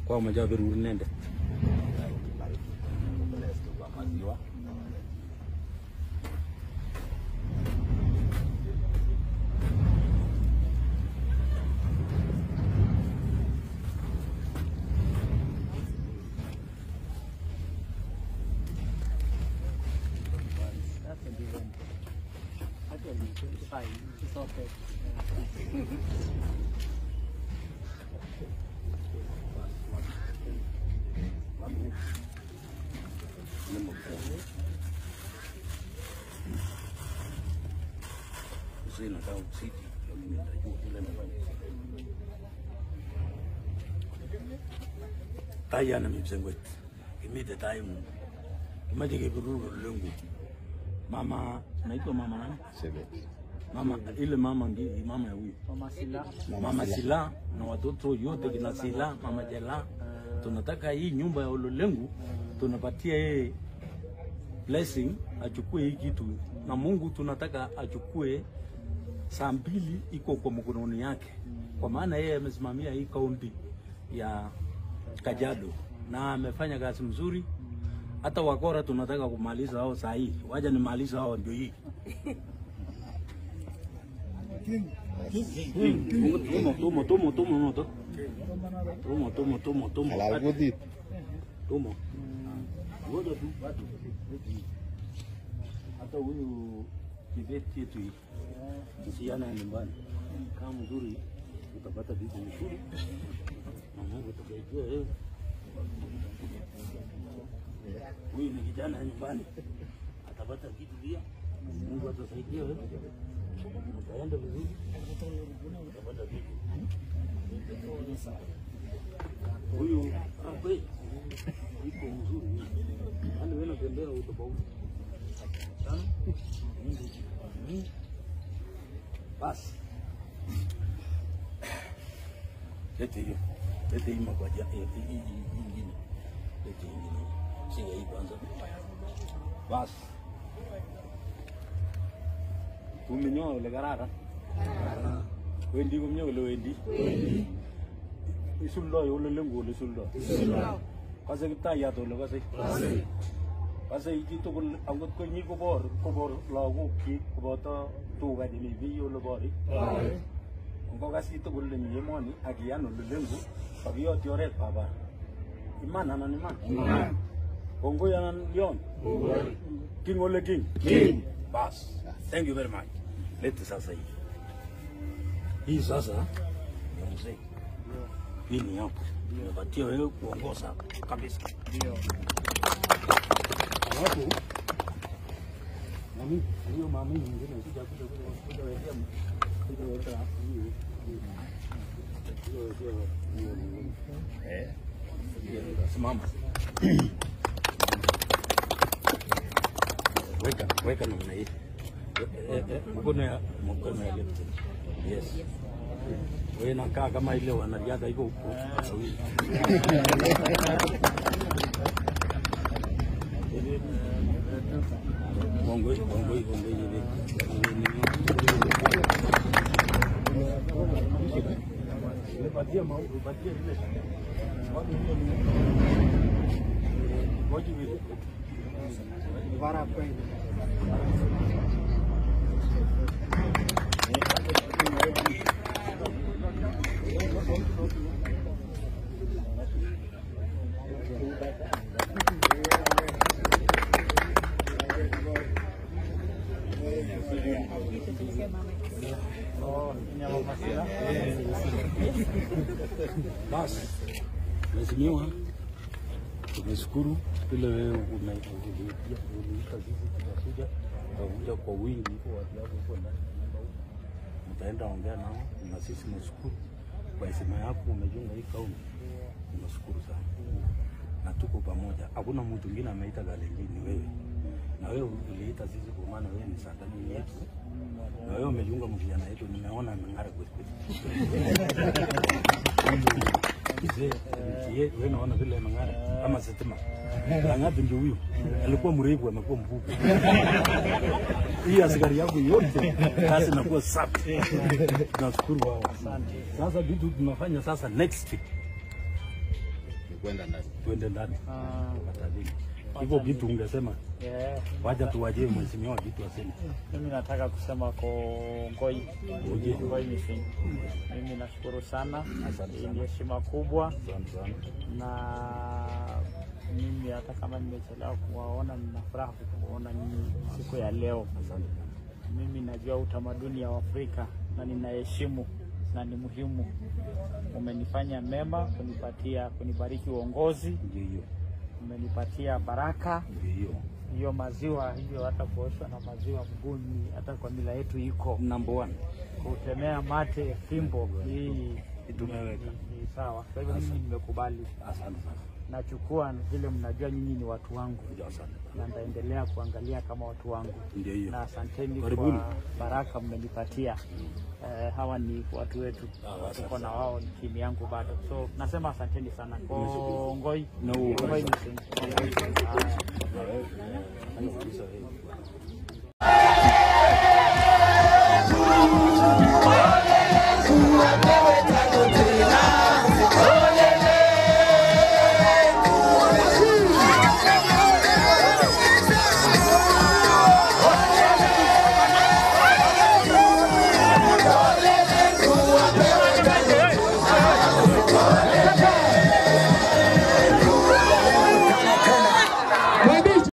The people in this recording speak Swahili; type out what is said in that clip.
Kwa maja berur nende. Tayana mipsengwet kimite tai Mungu kimache keberur lengu mama naitwa mama nani? Sebet. Mama ile mama ndiye mama ya huyu Mama Sila. Mama Sila na watoto yote kina Sila, mama Jela. Tunataka hii nyumba ya Ololengu tunapatia yeye blessing achukue hii kitu, na Mungu tunataka achukue saa 2 iko kwa mkononi yake, kwa maana yeye amesimamia hii kaunti ya Kajiado na amefanya kazi mzuri. Hata wakora tunataka kumaliza hao saa hii, waje nimaliza hao ndio hii. Tomo tomo tomo tomo tomo tomo tomo tomo Halal tomo. Ngoja tu watu. Hata huyu kibeti yetu hii msichana nyumbani kama mzuri utapata bibi mzuri na Mungu atasaidia wewe. Huyu ni kijana nyumbani atapata kitu pia, Mungu atasaidia wewe. Utaenda vizuri utapata bibi. Huyu hapo iko mzuri, yaani wewe unatembea utofauti sana. Basi lete hiyo, lete hii makwaja, hii ingine, lete ingine, shika hii kwanza. Basi tumenyoa ole kararan. Wendi komye ole wendi. Isuldoi ole lengu ole isuldoi. Kase Kiptayat ole kase. Kase chitugul angot konyi kobor kobor lagokchik koboto tuga chemi biy ole bori. Ngokas chitugul nemi emoni ak iyan ole lengu kakiyotyi oret baba. Iman anan iman? Kongoi anan lion? King ole king? King. Bas. Thank you very much. Lete sasa hii. Hii sasa ni mzee. Hii ni yako. Nimepatia wewe kuongoza kabisa. Ndio. Alafu nani hiyo mama nyingine kuja kuja kuja wekea kuja wekea hii. Hiyo hiyo. Eh. Simama. Weka weka namna hii. Mkono ya left. Yes. Wewe nakaa kama ile wanariadha iko huko. Kongoi kongoi kongoi hivi. Nipatie mau, nipatie ile. Watu hiyo ni. Ngoja hivi. Bara kweli. Basi, Mheshimiwa, tumeshukuru vile wewe umeuliita sisi tukakuja, tukakuja kwa wingi huko, watu wako huko ndani ya nyumba huko. Mtaenda ongea nao na sisi tunashukuru kwa heshima yako umejenga hii kaunti. Tunashukuru sana. Na tuko pamoja. Hakuna mtu mwingine ameita Kalenjin, ni wewe. Na wewe uliita sisi kwa maana wewe ni sandani yetu. Na wewe umejiunga mvijana yetu, nimeona ameng'ara kweli kweli. Mzee, wewe unaona vile ameng'ara kama sitima. Lang'ati ndio huyo. Alikuwa mrefu amekuwa mfupi. Hii askari yako yote kazi inakuwa safi. Tunashukuru wao. Sasa vitu tunafanya sasa next week. Kwenda ndani. Tuende ndani. Ah, Tafadhali. Hivyo kitu ungesema, yeah. wacha tuwajie mheshimiwa kitu aseme. Mimi nataka kusema kongoi, Oje. kongoi missing. Mimi nashukuru sana, Asante hii sana. ni heshima kubwa, Asante sana. na mimi hata kama nimechelewa kuwaona, nina furaha kuwaona nyinyi siku ya leo. Asante sana. Mimi najua utamaduni ya Afrika na ninaheshimu na ni muhimu. Umenifanya mema, kunipatia, kunibariki uongozi, Ndio hiyo. umenipatia baraka Ndio hiyo. hiyo maziwa hiyo, hata kuoshwa na maziwa mguuni, hata kwa mila yetu iko Number one. kutemea mate fimbo hii Tumeweka. ni sawa. Kwa hivyo mimi nimekubali, Asante sana. nachukua vile mnajua nyinyi ni watu wangu, Ndio, asante. na nitaendelea kuangalia kama watu wangu, Ndio hiyo. na asanteni Karibuni. kwa baraka mmenipatia. Hawa ni watu wetu, Ah, tuko na wao, ni timu yangu bado, so nasema asanteni sana. Kongoi, No, kongoi msingi. Kongoi. Haya. Kabisa.